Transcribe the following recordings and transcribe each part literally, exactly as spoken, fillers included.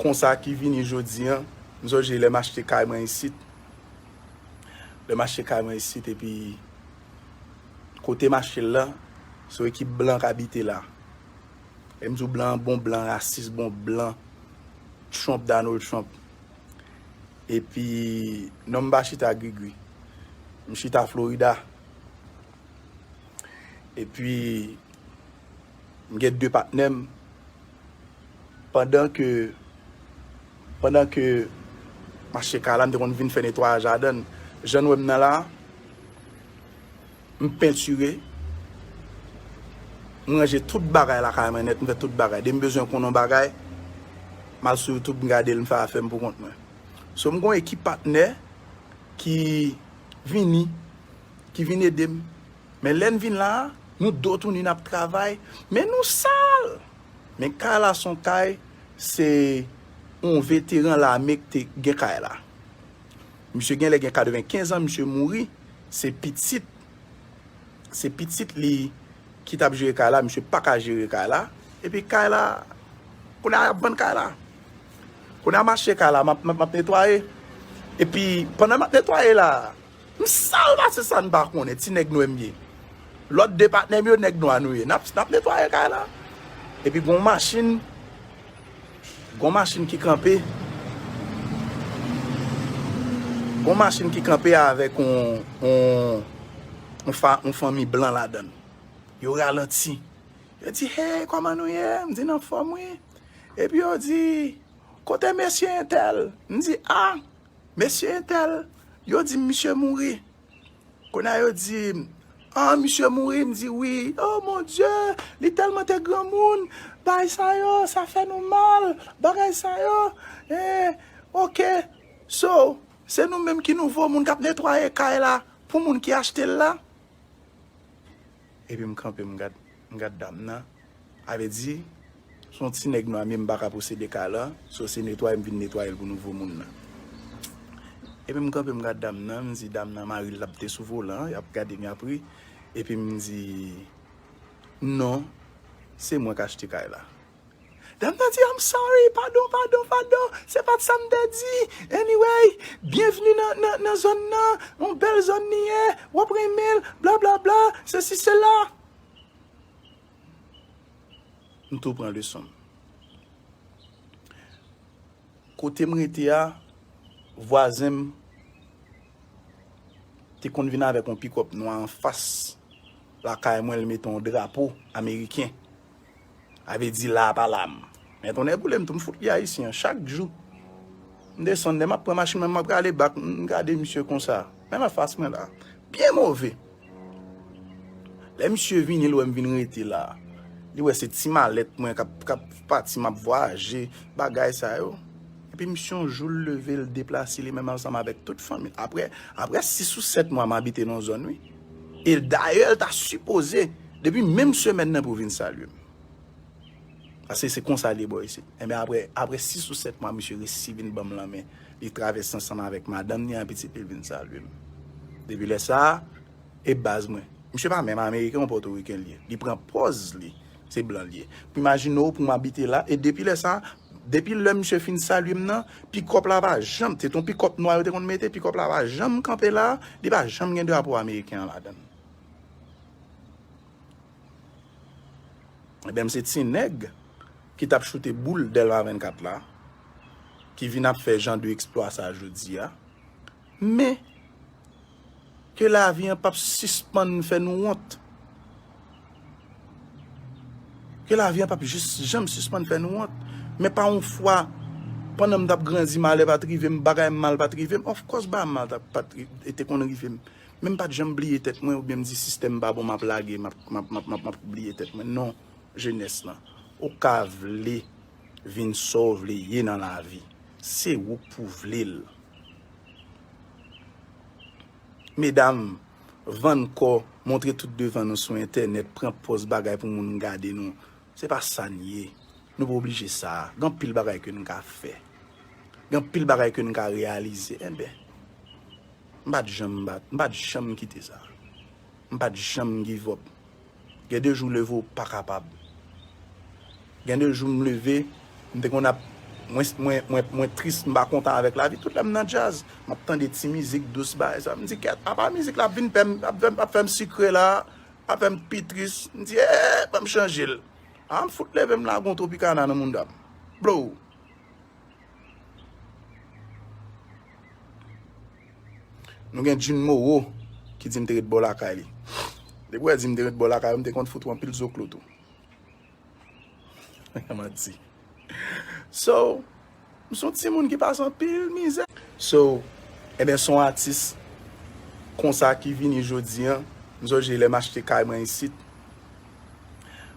Konsa ki vini jodi an, m sonje lè m achte kay mwen isit. Lè m achte kay mwen isit, epi kote m achte l la, se yon ekip blan k abite la. Lè m di w blan, bon blan, rasis, bon blan, Trump, Donald Trump. Epi, non m pa chita Grigri. M chita Florida. Epi, m gen de patnè m. Pandan ke, pandan ke m achte kay la, m te konn vin fè netwayaj ladan l. Jan n wè m nan la, m pentire, m ranje tout bagay lakay mwen nèt, m fè tout bagay. Depi m bezwen konnen yon bagay, m al sou YouTube, m gade l, m fè afè m pou kont mwen. So, m gen yon ekip patnè ki vini, ki vin ede m. Men lè n vin la a, nou do tounen n ap travay, men nou sal. Men kay la se yon kay, se yon veteran lame ki te gen kay la. Misye genlè gen katrevenkenz an, misye mouri, se pitit, se pitit li ki t ap jere kay la, misye pa ka jere kay la. Epi kay la, kounye a y ap vann kay la. Kounye a m achte kay la, m ap, m ap, m ap netwaye. Epi pandan m ap netwaye la, m sal pase sa n pa konnen, ti nèg nwè m ye. Lòt de patnè m yo, nèg nwa nou ye. N ap, n ap netwaye kay la. Epi gon machin, gon machin ki kanpe. Gon machin ki kanpe avèk on, on, on, fa, on fanmi blan ladan l. Yo ralanti. Yo di, "Hey, kòman nou ye?" M di, "N anfòm, wi." Epi yo di, "Kote mesye entèl?" M di, "A, mesye entèl, yo di m misye mouri." Kounye a yo di, "A, misye mouri?" M di, "Wi." "Oh, mon Dieu, li tèlman te granmoun. Bagay sa yo, sa fè nou mal. Bagay sa yo. Eh, ok. So, se nou menm ki nouvo moun k ap netwaye kay la pou moun ki achte l la?" Epi m kanpe, m gad, m gad dam nan. A vle di, se yon ti nèg nwa m ye, m pa ka posede kay la. So, se netwaye m vin netwaye l pou nouvo moun nan. Epi m kanpe, m gad dam nan, m di, dam nan, mari l ap te sou volan, y ap gade m, y ap ri. Epi m di, "Non, se mwen k achte kay la." Dam nan di, "I'm sorry, padon, padon, padon, se pa t sa m te di. Anyway, byenvni nan, nan, nan zòn nan, yon bèl zòn li ye, w ap renmen l, bla, bla, bla, sesi, sela." M tou pran leson m. Kote m rete a, vwazen m te konn vin avèk yon pikòp nwa anfas lakay mwen, l mete yon drapo ameriken. A vle di la a pa la m. Men tonnè boule m tou, m fout li ayisyen an chak jou. M desann, lè m ap pran machin mwen, m ap prale bak, m gade misye konsa. Men anfas mwen la. Byen move. Lè misye vini, l wè m vin rete la. Li wè se ti malèt mwen k ap, k ap pati, m ap vwayaje, bagay sa yo. Epi misye yon jou l leve, l deplase li menm ansanm avèk tout fanmi l. Apre, apre sis ou sèt mwa m abite nan yon zòn, wi. E dayè, l ta sipoze, depi menm semèn nan pou vin salye m. Paske se konsa l ye bò isit. Enben, apre, apre sis ou sèt mwa, misye resi vin ban m lanmen. Li travèse ansanm avèk madanm ni ak pitit li, l vin salye m. Depi lè sa a, e baz mwen. Misye pa menm ameriken ou pòtoriken li ye. Li pran pòz li. Se blan li ye. Pou imajine w pou m abite la. E depi lè sa a, depi lè misye fin salye m nan, pikòp la pa janm, se te yon pikòp nwa yo te konn mete, pikòp la pa janm kanpe la, li pa janm gen drapo ameriken an ladan l. Ebyen, m se ti nèg ki t ap choute boul Dèlma vennkat la, ki vin ap fè jan de eksplwa sa jodi a. Men, ke lavi an p ap sispann fè nou wont. Ke lavi an p ap jis janm sispann fè nou wont. Men pa yon fwa, pandan m t ap grandi, malè pa t rive m, bagay mal pa t rive m. Of course, bagay mal t ap, pa t ri-, te konn rive m. Men m pa t janm bliye tèt mwen, oubyen m di sistèm pa bon, m ap lage, m ap, m ap, m ap, m ap, m ap bliye tèt mwen. Non, jenès lan. Ou ka vle vin sa w vle ye nan lavi. Se ou k pou vle l. Medam, vann kò, montre tout devan nou sou entènèt, pran pòz bagay pou moun gade nou. Se pa sa n ye. Nou pa oblije sa. Gen anpil bagay ke n ka fè. Gen anpil bagay ke n ka reyalize. Enben, m pa t janm, m pa t, m pa t janm kite sa. M pa t janm give up. Gen de jou leve w pa kapab. Gen de jou m leve, m te konn ap Mwen, mwen, mwen, mwen tris, m pa kontan avèk lavi. Tout lè m nan djaz, m ap tande ti mizik dous, bagay sa. M di, kèt, apa mizik la ap vin fè m, ap fè m, ap fè m sikre la, ap fè m pi tris. M di, ee, ban m chanje l. A, m fout leve m lage yon Tropicana nan mouda m. Blow! Nou gen Jun Moro ki di m te ret bò lakay li. Depi w di m te ret bò lakay ou, m te konn fout ou anpil zoklo tou. Manti. So, m se yon timoun ki pase anpil mizè. So, ebyen, se yon atis konsa ki vini jodi a. M sonje lè m achte kay mwen isit.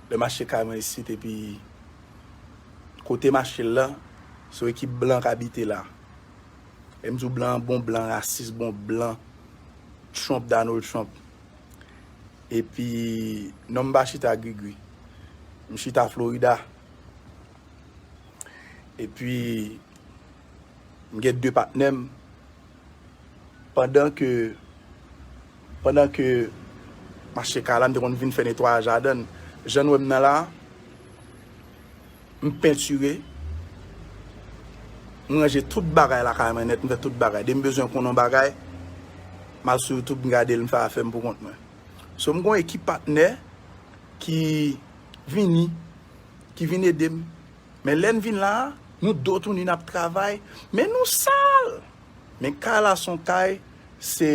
Lè m achte kay mwen isit, epi kote m achte l la, se yon ekip blan k abite la. E m di w blan, bon blan, rasis, bon blan, Trump, Donald Trump. Epi, non m pa chita Grigri. M chita Florida. Epi, m gen de patnè m. Pandan ke, pandan ke m achte kay la, m te konn vin fè netwayaj ladan l. Jan n wè m nan la, m pentire, m ranje tout bagay lakay mwen nèt, m fè tout bagay. Depi m bezwen konnen yon bagay, m al sou YouTube, m gade l, m fè afè m pou kont mwen. So, m gen yon ekip patnè ki vini, ki vin ede m. Men lè n vin la a, nou do tounen, n ap travay, men nou sal. Men kay la se yon kay, se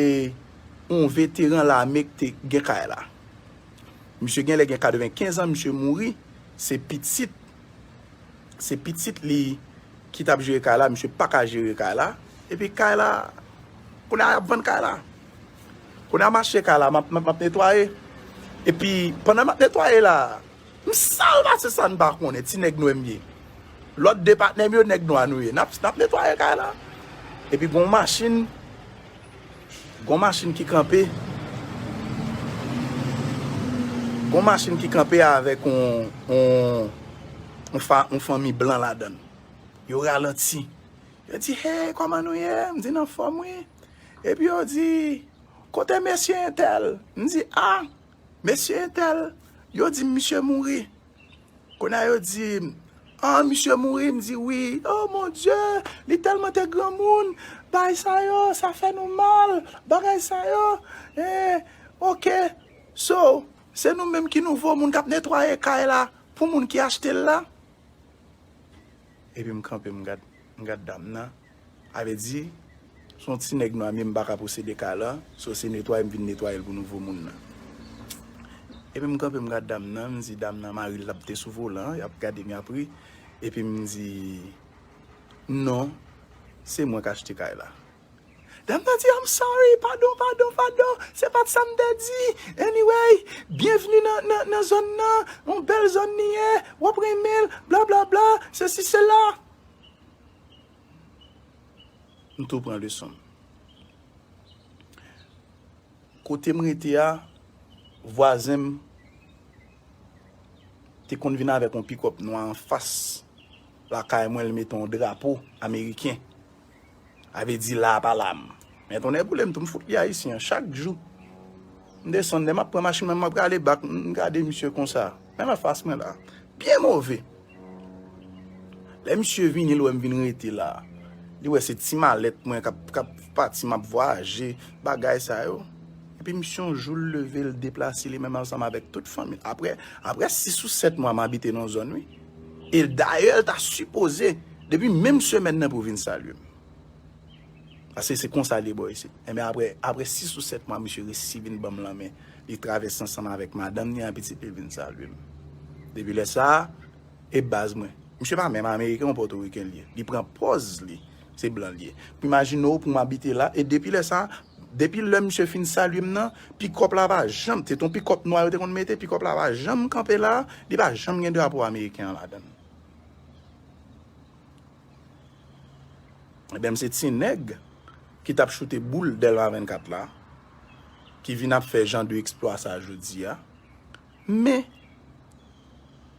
yon veteran lame ki te gen kay la. Misye genlè gen katrevenkenz an, misye mouri, se pitit, se pitit li ki t ap jere kay la, misye pa ka jere kay la. Epi kay la, kounye a y ap vann kay la. Kounye a m achte kay la, m ap, m ap, m ap netwaye. Epi pandan m ap netwaye la, m sal pase sa n pa konnen, ti nèg nwè m ye. Lòt de patnè m yo, nèg nwa nou ye. N ap, n ap netwaye kay la. Epi gon machin, gon machin ki kanpe. Gon machin ki kanpe avèk on, on, on, fa, on fanmi blan ladan l. Yo ralanti. Yo di, hey, kòman nou ye? M di, n anfòm, wi. Epi yo di, kote mesye entèl? M di, a, mesye entèl, yo di m misye mouri. Kounye a yo di m, a, misye mouri? M di, wi. Oh mon Dieu, li tèlman te granmoun. Bagay sa yo, sa fè nou mal. Bagay sa yo, eh, ok. So, se nou menm ki nouvo moun k ap netwaye kay la pou moun ki achte l la? Epi m kanpe, m gad, m gad dam nan. A vle di, se yon ti nèg nwa m ye, m pa ka posede kay lan, so se netwaye m vin netwaye l pou nouvo moun nan. Epi m kanpe, m gad dam nan, m di dam nan mari l ap te sou volan an, y ap gade m, y ap ri. Epi m di, non, se mwen k achte kay la. Dam nan di, I'm sorry, padon, padon, padon, se pa t sa m te di. Anyway, byenvni nan, nan, nan zòn nan, yon bèl zòn li ye, w ap renmen l, bla, bla, bla, sesi, sela. M tou pran leson m. Kote m rete a, vwazen m te konn vin avèk yon pikòp nwa anfas lakay mwen, l mete yon drapo ameriken. A vle di la a pa la m. Men tonnè boule m tou, m fout li ayisyen an chak jou. M desann, lè m ap pran machin mwen, m ap rale bak, m gade misye konsa. Menm anfas mwen la. Byen move. Lè misye vini, l wè m vin rete la. Li wè se ti malèt mwen k ap, k ap pati, m ap vwayaje, bagay sa yo. Epi misye yon jou l leve, l deplase li menm ansanm avèk tout fanmi l. Apre, apre sis ou sèt mwa m abite nan yon zòn, wi. E dayè, l ta sipoze, depi menm semèn nan pou vin salye m. Paske se konsa l ye bò isit. Enben apre, apre sis ou sèt mwa, misye resi vin ban m lanmen. Li travèse ansanm avèk madanm li ak pitit li vin salye m. Depi lè sa a, e baz mwen. Misye pa menm ameriken ou pòtoriken l ye. Li pran pòz li, se blan l ye. Pou imajine w pou m abite la, e depi lè sa a, depi lè misye fin salye m nan, pikòp la pa janm, se te yon pikòp nwa yo te konn mete, pikòp la pa janm kanpe la, li pa janm gen drapo ameriken an ladan l. Ebyen, m se ti nèg ki t ap choute boul Dèlma vennkat la, ki vin ap fè jan de eksplwa sa jodi a. Men,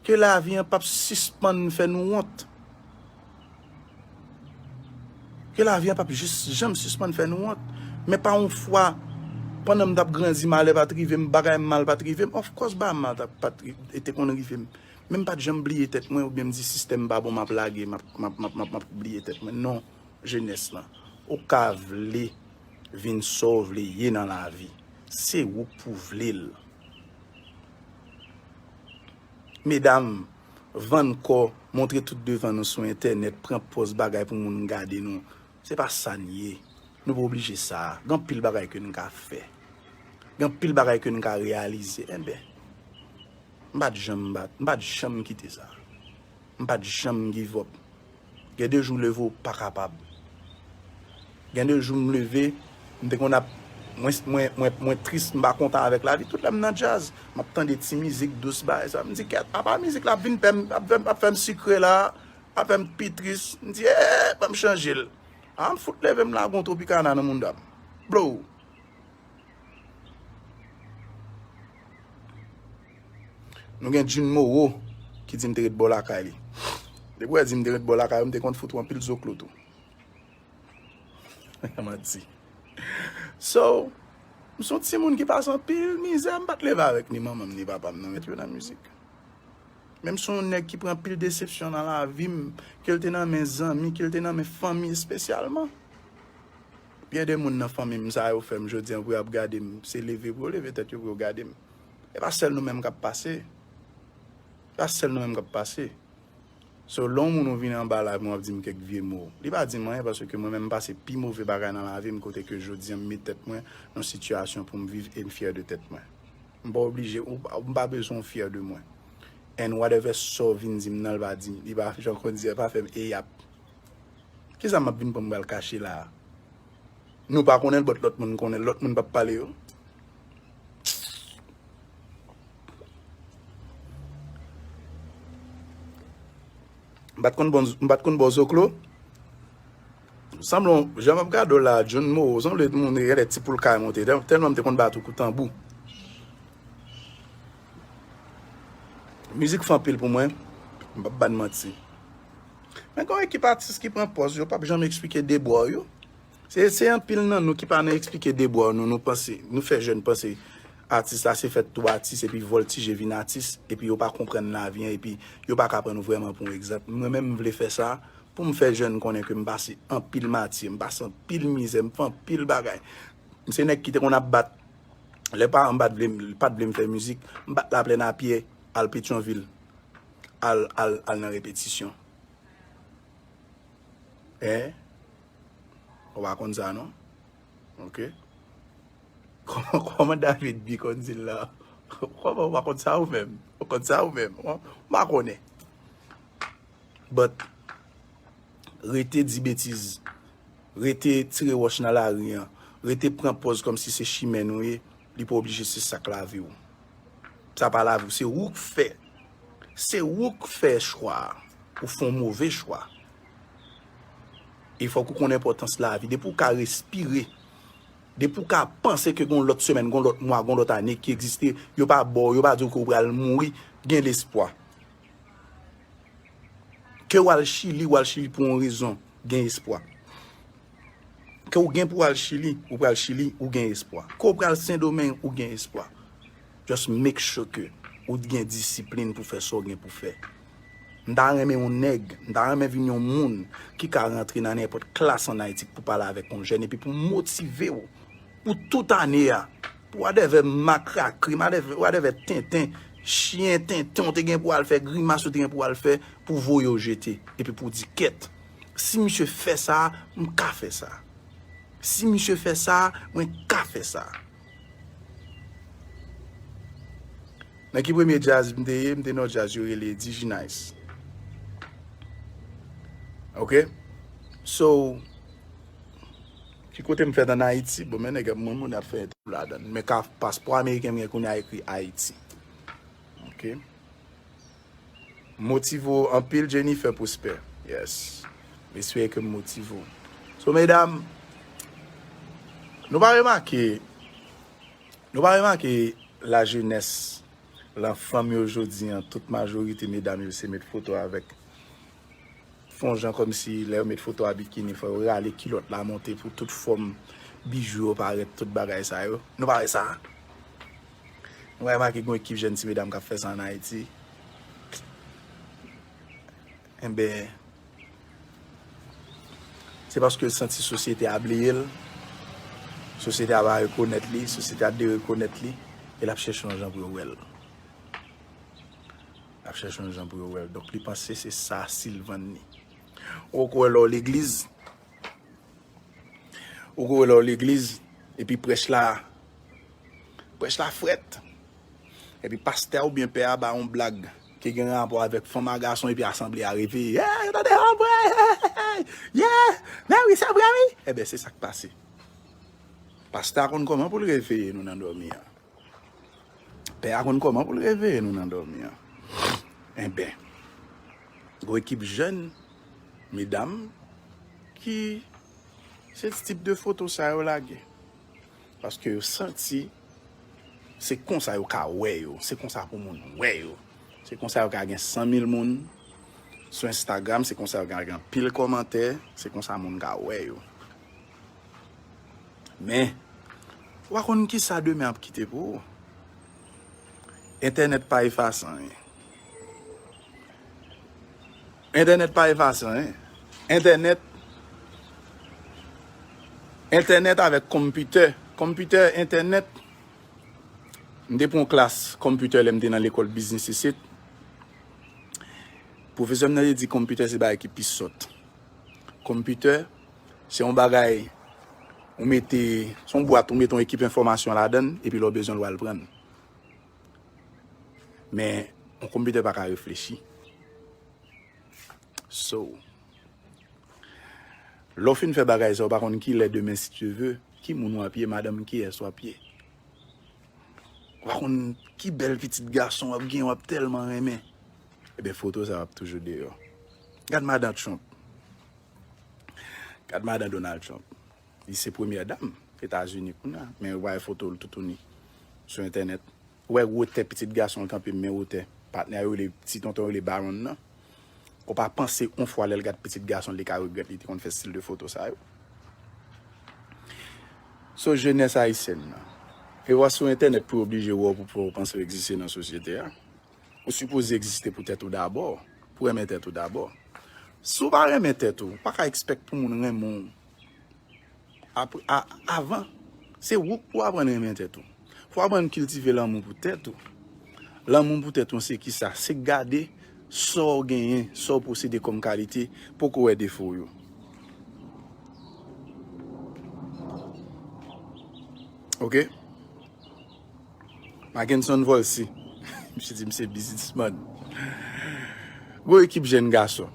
ke lavi an p ap sispann fè nou wont. Ke lavi an p ap jis janm sispann fè nou wont. Men pa yon fwa, Pandan m t ap grandi, malè pa t rive m, bagay mal pa t rive m. Of course, bagay mal t ap, pa t ri-, e te konn rive m. Men m pa t janm bliye tèt mwen, oubyen m di sistèm pa bon, m ap lage, m ap, m ap, m ap, m ap, m ap bliye tèt mwen. Non, jenès lan. Ou ka vle vin sa w vle ye nan lavi. Se ou k pou vle l. Medam, vann kò, montre tout devan nou sou entènèt, pran pòz bagay pou moun gade nou. Se pa sa n ye. Nou pa oblije sa. Gen anpil bagay ke n ka fè. Gen anpil bagay ke n ka reyalize. Enben, m pa t janm, m pa t, m pa t janm kite sa. M pa t janm give up. Gen de jou leve ou pa kapab. Gen de jou m leve, m te konn ap, mwen, mwen, mwen, mwen tris, m pa kontan avèk lavi. Tout lè m nan djaz, m ap tande ti mizik dous bagay sa. M di, "Kèt, apa mizik la ap vin fè m, ap fè m, ap fè m sikre la, ap fè m pi tris." M di, "Eh, ban m chanje l." A, m fout leve m lage yon Tropicana nan mouda m. Blow! Nou gen June Moreau ki di m te ret bò lakay li. Depi w di m te ret bò lakay ou, m te konn fout ou anpil zoklo tou. Manti. So, m se yon timoun ki pase anpil mizè, m pa t leve avèk ni manman m ni papa m nan, met yo nan mizik. Men m se yon nèg ki pran anpil desepsyon nan lavi m, ke l te nan men zanmi, ke l te nan men fanmi espesyalman. Gen de moun nan fanmi m sa yo fè m jodi an pou y ap gade m, se leve pou yo leve tèt yo pou yo gade m. E pa sèl nou menm k ap pase. E pa sèl nou menm k ap pase. So, lè yon moun ou vin anba live mwen w ap di m kèk vye mo, li pa di m anyen paske mwen menm m pase pi move bagay nan lavi m kote ke jodi an m met tèt mwen nan sitiyasyon pou m viv e m fyè de tèt mwen. M pa oblije, ou pa, m pa bezwen w fyè de mwen. And whatever sa w vin di m nan, l pa di, li pa, jan konn di, pa fè m e y ap. Kisa m ap vin pran m pral kache la a? Nou pa konnen l, but lòt moun konnen l, lòt moun p ap pale yo. M pa t konn bon, m pa t konn ba w zoklo. Sanble w, jan m ap gade w la, John Moreau, sanble moun genlè ti poul kay monte, tèl-, tèlman m te konn bat ou kou tanbou. Mizik fè anpil pou mwen, m p ap ba n manti. Men gen yon ekip atis ki pran pòz, yo p ap janm eksplike debwa yo. Se, se anpil nan nou ki pa nan eksplike debwa nou, nou panse, nou fè jèn panse atis la se fèt tou atis epi vòltije vin atis, epi yo pa konprann lavi an, epi yo pa ka pran nou vrèman pou yon egzanp. Mwen menm m vle fè sa pou m fè jèn konnen ke m pase anpil matye, m pase anpil mizè, m fè anpil bagay. M se nèg ki te konn ap bat, lè paran m pa t vle m, pa t vle m fè mizik, m bat Laplèn a pyè, al Petyonvil, al, al, al nan repetisyon. Hein? Ou pa konn sa non? Ok. Kòman, kòman David bi konn di l la? Kòman ou pa konn sa ou menm? Ou konn sa ou menm? Ou pa konnen. But, rete di betiz, rete tire wòch nan lari an, rete pran pòz kòmsi se chimè nou ye, li pa oblije se sa k lavi w. Sa pa lavi w, se ou k fè. Se ou k fè chwa a. Ou fè yon move chwa. E fòk ou konn enpòtans lavi. Depi w ka respire, depi w ka panse ke gon lòt semèn, gon lòt mwa, gon lòt ane ki egziste, yo pa ba w, yo pa di w ke w pral mouri, gen lespwa. Ke w al Chili, w al Chili pou yon rezon, gen espwa. Ke w gen pou w al Chili, ou pral Chili, ou gen espwa. Ke w pral Sendomeng, ou gen espwa. Just make sure ke ou gen disiplin pou fè sa w gen pou fè. M ta renmen yon nèg, m ta renmen vin yon moun ki ka rantre nan nenpòt klas ann Ayiti pou pale avèk yon jèn epi pou motive w pou tout ane a. Pou whatever makrakri, whatever, whatever tenten, chyen tenten w te gen pou al fè, grimas ou te gen pou al fè, pou voye w jete. Epi pou di kèt, si misye fè sa, m ka fè sa. Si misye fè sa, mwen ka fè sa. Nan ki premye djaz m te ye? M te nan yon djaz yo rele Diginice. Ok? So, ki kote m fèt ann Ayiti? Bon, men nèg ap moun moun ap fè entèvyou ladan l. Men ka paspò ameriken m gen kounye a ekri Ayiti. Ok? Motive w anpil, Jennifer Prosper. Yes. M espere ke m motive w. So, medam, nou pa remake, nou pa remake lajenès, lanfanm yo jodi an, tout majorite medam yo se met foto avèk, fè yon jan kòmsi lè yo met foto a bikini, fò yo rale kilòt la monte pou tout fòm bijou yo parèt, tout bagay sa yo. Nou pa wè sa? Nou pa remake gen yon ekip jèn ti medam k ap fè sa ann Ayiti? Enben, se paske l santi sosyete a bliye l, sosyete a pa rekonèt li, sosyete a derekonèt li, e l ap chèche yon jan pou yo wè l. L ap chèche yon jan pou yo wè l. Donk, li panse se sa Silvann li. Ou kwè lè w legliz, ou kwè lè w legliz, epi prèch la, prèch la frèt. Epi pastè oubyen pè a ba yon blag ki gen rapò avèk fanm a gason, epi asanble a reveye. Hey, tande, oh, boy, hey, hey, hey, yeah, men wi, se vre, wi. Enben, se sa k pase. Pastè a konn kòman pou l reveye nou nan dòmi an. Pè a konn kòman pou l reveye nou nan dòmi an. Enben, gon ekip jèn medam ki se tip de foto sa yo lage. Paske yo santi se konsa yo ka wè yo, se konsa pou moun wè yo. Se konsa yo ka gen san mil moun sou Instagram, se konsa yo ka gen anpil kòmantè, se konsa moun ka wè yo. Men, ou pa konn kisa demen ap kite pou ou. Entènèt pa efase anyen. Entènèt pa efase anyen. Entènèt, entènèt avèk konpitè. Konpitè, entènèt. M te pran yon klas konpitè lè m te nan lekòl biznis isit. Pwofesè m nan te di konpitè se bagay ki pi sòt. Konpitè, se yon bagay ou mete, se yon bwat ou mete yon ekip enfòmasyon ladan l, epi lè w bezwen l, w al pran l. Men, yon konpitè pa ka reflechi. So, lè w fin fè bagay sa, w pa konn kilè demen, si Dye ve, ki moun w ap ye, madanm kiyès w ap ye. W pa konn ki bèl pitit gason w ap gen, w ap tèlman renmen. Ebyen, foto sa w ap toujou deyò. Gad madan Trump. Gad madan Donald Trump. Li se premyè dam Etazini kounye a, men ou pa wè foto l toutouni sou entènèt. Ou wè wotè pitit gason l kanpe, men wotè patnè yo rele, ti tonton rele Baron nan. Ou pa panse yon fwa lè l gad pitit gason l, li ka regrèt li te konn fè stil de foto sa yo. So, jenès ayisyèn nan, e w sou entènèt pou yo oblije wè w pou, pou w panse w egziste nan sosyete a. Ou sipoze egziste pou tèt ou dabò, pou renmen tèt ou dabò. Si w pa renmen tèt ou, ou pa ka expect pou moun renmen w. Apre, a, avan, se ou k pou aprann renmen tèt ou. Fò w aprann kiltive lanmou pou tèt ou. Lanmou pou tèt ou, se kisa? Se gade sa w genyen, sa w posede kòm kalite, poko wè defo w yo. Oke? Mackenson Volcy. Misye di misye biznismann. Gwo ekip jèn gason.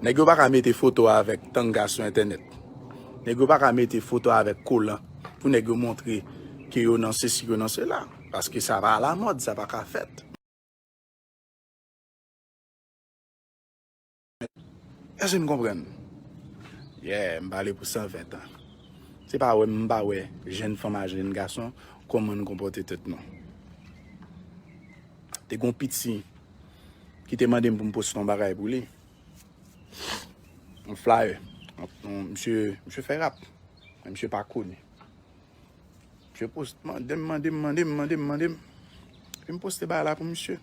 Nèg yo pa ka mete foto avèk tanga sou entènèt. Nèg yo pa ka mete foto avèk kolan pou nèg yo montre ke yo nan sesi, yo nan sela. Paske sa pa alamòd, sa pa ka fèt. Èske n konprann? Yeah, m pale pou san ven tan. Se pa wè m pa wè jèn fanm a jèn gason kòman n konpòte tèt nou. Te gon piti ki te mande m pou m poste yon bagay pou li. Yon flyer. Yon, yon, misye, misye fè rap. Men misye pa koni. Misye post, mande m, mande m, mande m, mande m, mande m. Epi m poste bagay la pou misye.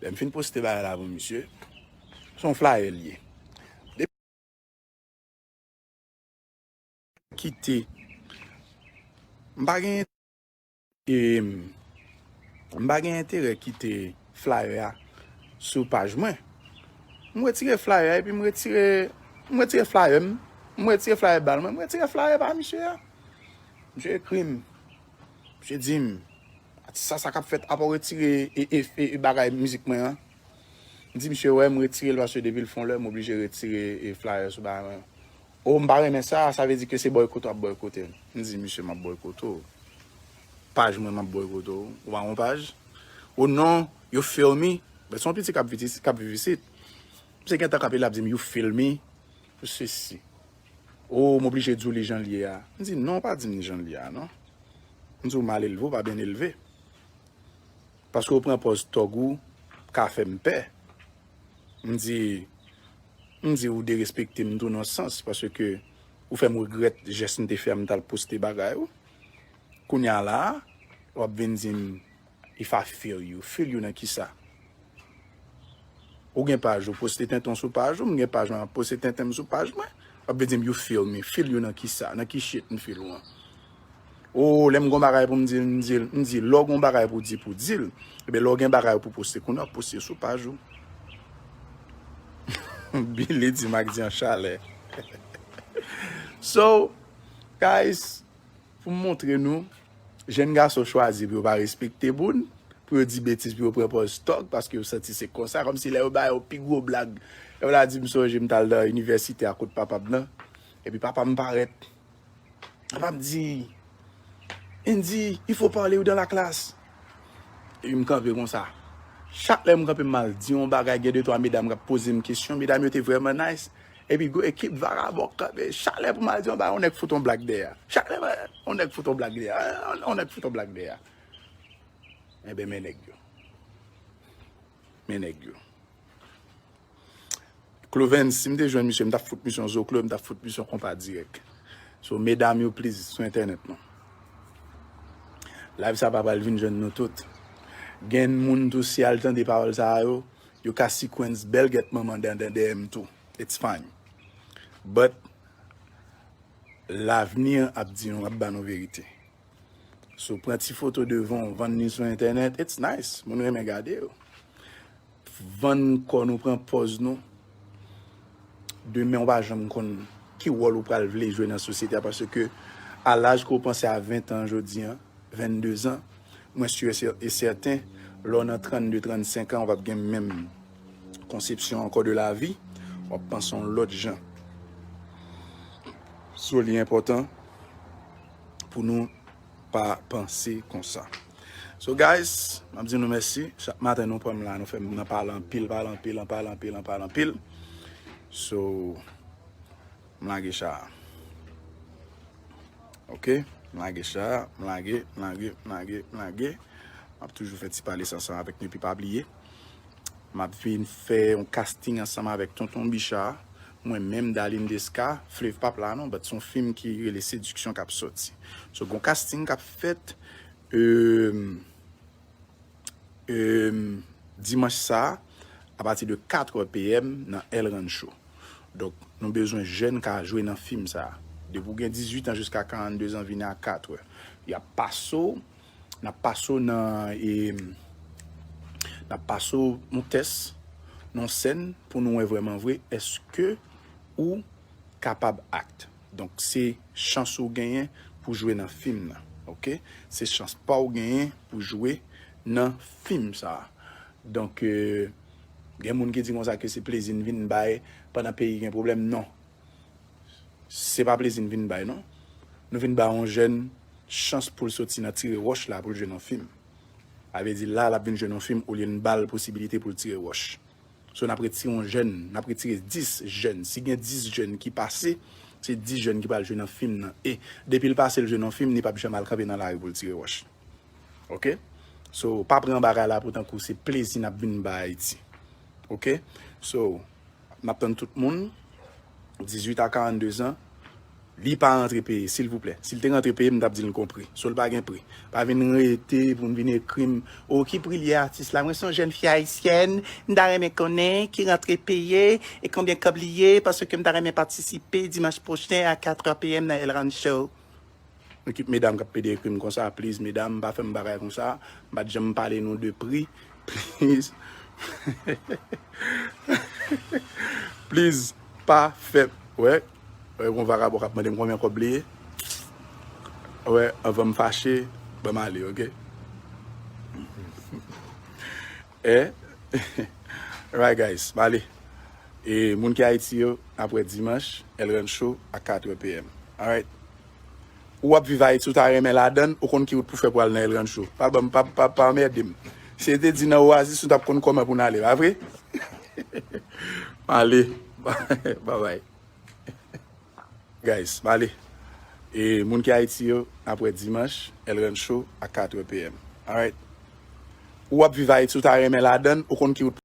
Lè m fin poste bagay la pou misye, se yon flyer l ye. Depi kite, m pa gen, e, m pa gen enterè kite flyer a sou paj mwen. M retire flyer a epi m retire, m retire flyer m. M retire flyer bal mwen, m retire flyer pa misye a. Misye ekri m. Misye di m, atis sa, sa k ap fèt, apa w retire e, e, e, e bagay mizik mwen an? M di misye, wè, m retire l paske depi l fè yon lè, m oblije retire e flyer sou bagay mwen. O, m pa renmen sa, sa vle di ke se bòykote w ap bòykote m. M di misye, m ap bòykote w. Paj mwen, m ap bòykote w. Ou pa gon paj? O non, you feel me? Men se yon piti k ap viv isit, k ap viv isit. Misye gentan kanpe, l ap di m, you feel me? Ou sesi. O, m oblije di w li jan l ye a. M di, non, w pa di m li jan l ye a, non. M di, w mal elve, w pa byen elve. Paske w pran pòz tòg ou ka fè m pè. M di, m di, ou derespekte m tou nan sans, paske Ou fè m regrèt jès m te fè a, m t al poste bagay ou. Kounye a la, w ap vin di m, "If I feel you, feel you nan kisa?" Ou gen paj ou, poste tenten w sou paj ou, m gen paj mwen, m ap poste tenten m sou paj mwen. W ap vin di m, "You feel me, feel you nan kisa? Nan ki shit m feel ou an?" O, lè m gon bagay pou m di l, m di l, m di, lè w gon bagay pou di, pou di l. Ebyen, lè w gen bagay pou poste, kounye a w ap poste sou paj ou. Billy di m ak di an chalè. So, guys, pou m montre nou, jèn gason chwazi pou yo pa respekte moun, pou yo di betiz, pou yo pran pòz tòg, paske yo santi se konsa, kòmsi lè yo ba yo pi gwo blag. Lè w la di m sonje m t al nan inivèsite a kot papa m nan, epi papa m parèt. Papa m di, Andy, il faut parler dans la classe. Epi m kanpe konsa. Chak lè m kanpe, m al di yon bagay, gen de twa medam k ap poze m kesyon. Medam yo te vrèman nice. Epi gwo ekip vagabon k kanpe. Chak lè pou m al di yon bagay, yon nèg fout yon blag dèyè. Chak lè, yon nèg fout yon blag dèyè. Yon nèg fout yon blag dèyè. Enben, men nèg yo. Men nèg yo. Clovens, si m te jwenn misye, m t ap fout misye yon zoklo, m t ap fout misye yon konpa dirèk. So, medam yo, please, sou entènèt, non. Live sa pa pral vin jwenn nou tout. Gen moun tou, si al tande pawòl sa yo, yo ka sequence bèl gèt manman dan, dan D M tou. It's fine. But, lavni ap di nou, ap ba nou verite. So, pran ti foto devan w, vann li sou entènèt, it's nice. Moun renmen gade yo. Vann kò nou, pran pòz nou. Demen, w pa janm konn ki wòl ou pral vle jwe nan sosyete a, paske a laj ke w panse a ven tan jodi an, vennde zan, mwen si e sèten, lè w nan trannde, trannsenk an, w p ap gen menm konsepsyon ankò de lavi, w ap panse yon lòt jan. So, li enpòtan pou nou pa panse konsa. So, guys, m ap di nou mèsi. Chak maten nou pran m la, nou fè m nan pale anpil, pale anpil, pale anpil, pale anpil. So, m lage cha a. Ok? M lage cha a, m lage, m lage, m lage, m lage. M ap toujou fè ti pale sa ansanm avèk nou, epi pa bliye. M ap vin fè yon casting ansanm avèk Tonton Bicha, mwen menm, Darline Desca, Flave p ap la non, but se yon fim ki rele Séduction k ap sòti. So, gon casting k ap fèt, euh, euh, dimanch sa, apati de katrè P M nan El Rancho. Donk, nou bezwen jèn ka jwe nan fim sa. Depi w gen dizuit an jiska karannde zan, vini a katrè. Y ap pase w, n ap pase w nan, e, n ap pase w yon tès, yon sèn, pou nou wè vrèman vre, èske ou kapab act. Donk, se chans ou genyen pou jwe nan fim nan, ok? Se chans pa w genyen pou jwe nan fim sa. Donk, euh, gen moun ki di konsa ke se plezi n vin bay pandan peyi gen pwoblèm. Non. Se pa plezi n vin bay, non. Nou vin bay yon jèn chans pou l soti nan tire wòch la pou l jwe nan fim. Sa vle di la, l ap vin jwe nan fim olye n ba l posibilite pou l tire wòch. So, n ap retire yon jèn, n ap retire dis jèn. Si gen dis jèn ki pase, se dis jèn ki pral jwe nan fim nan. E depi l pase l jwe nan fim, li p ap janm al kanpe nan lari pou l tire wòch. Ok? So, pa pran bagay la pou tankou se plezi n ap vin bay Ayiti. Ok? So, m ap tann tout moun, dizuit a karannde zan, li pa rantre peye, silvouplè. Si l te rantre peye, m t ap di l konpri. So, l pa gen pri. Pa vin rete pou n vin ekri m, "O, ki pri l ye, atis la? Mwen se yon jèn fi ayisyèn, m ta renmen konnen ki rantre peye e konbyen kòb li ye, paske m ta renmen patisipe dimanch pwochen a katrè P M nan El Rancho." Ekip medam k ap pede ekri m konsa, please, medam, pa fè m bagay konsa. M pa t janm pale nou de pri. Please. Please, pa fè. Wè, wè, yon vagabon k ap mande m konbyen kòb li ye. Wè, anvan m fache, ban m ale, ok? Eh? Alright, guys, m ale. E moun ki Ayiti yo, n ap wè dimanch, El Rancho a katrè P M. Alright? Ou ap viv Ayiti, ou ta renmen ladann, ou konn ki wout pou fè pou al nan El Rancho. Pa ban m, pa, pa, pa anmède m. Si yo te di nan Oasis, ou t ap konn kòman pou n ale, pa vre? M ale. Bye bye. Guys, m ale. E moun ki Ayiti yo, n ap wè dimanch, El Rancho a katrè P M. Alright? Ou ap viv Ayiti, ou ta renmen ladann, ou konn ki wout